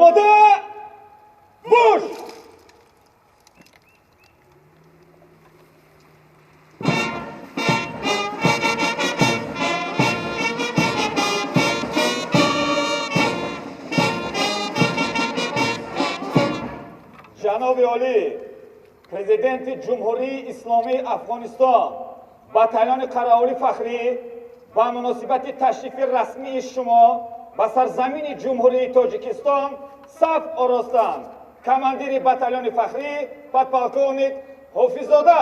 Омода бош! Ҷаноби олӣ, президенти Ҷумҳурии Исломии Афғонистон, батальони қараулӣ фахрӣ ба муносибати ташрифи расмии шумо ба сарзамини Ҷумҳурии Тоҷикистон саф оростанд. Командири батальони фахрӣ подполковник Ҳофиззода.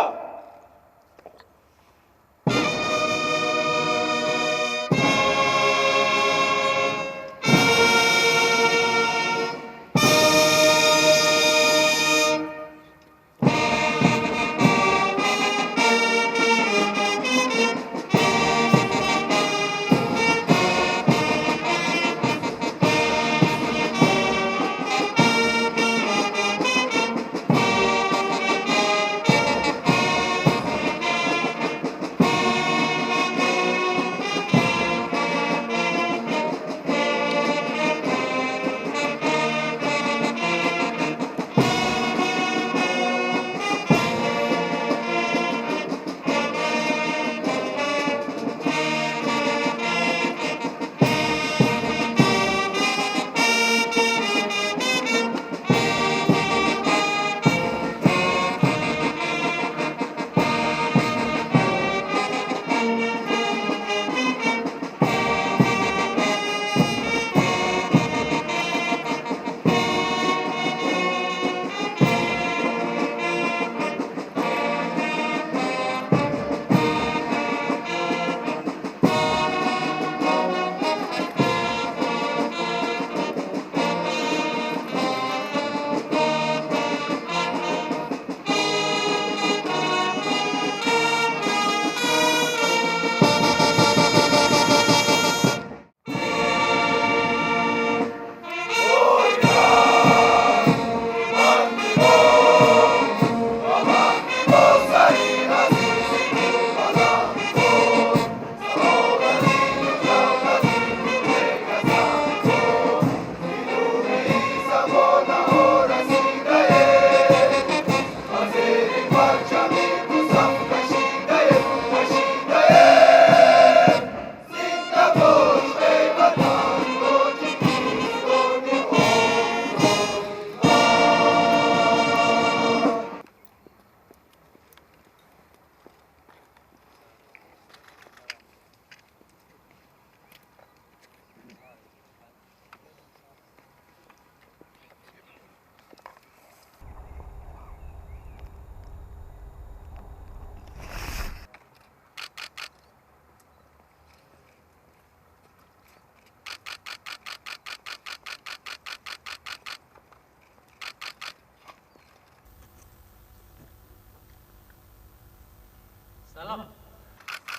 Салом.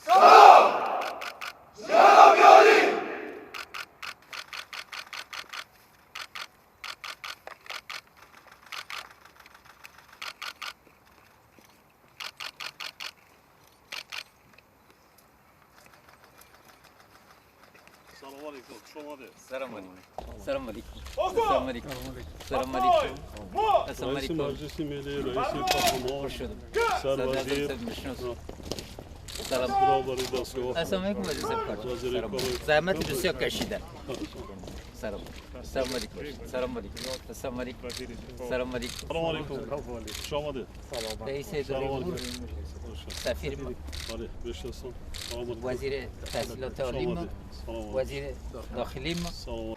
Салом! Ҷаноби олӣ! Салом алейкум, хуш омадед. Салом алейкум. Салом алейкум. Салом алейкум. Салом алейкум. Ассалому Раиси алейкум. Маҷлиси Миллӣ, раиси парлумон, Хуш шудам. сарвазир, Салом. роҳбари дастгоҳ, Ассалому алейкум, вазир Сабкор. вазири корҳои Заҳмати бисёр кашида. Салом. Салом алейкум. Салом алейкум. Ассалому алейкум. Салом алейкум. Салом алейкум, хуш омадед. Раиси Салом идораи алейкум. сафири мо, Бале, бешиносам. Салом алейкум. вазири таҳсилоти Хуш олии мо, омадед. Салом алейкум. вазири дохилии мо. Салом.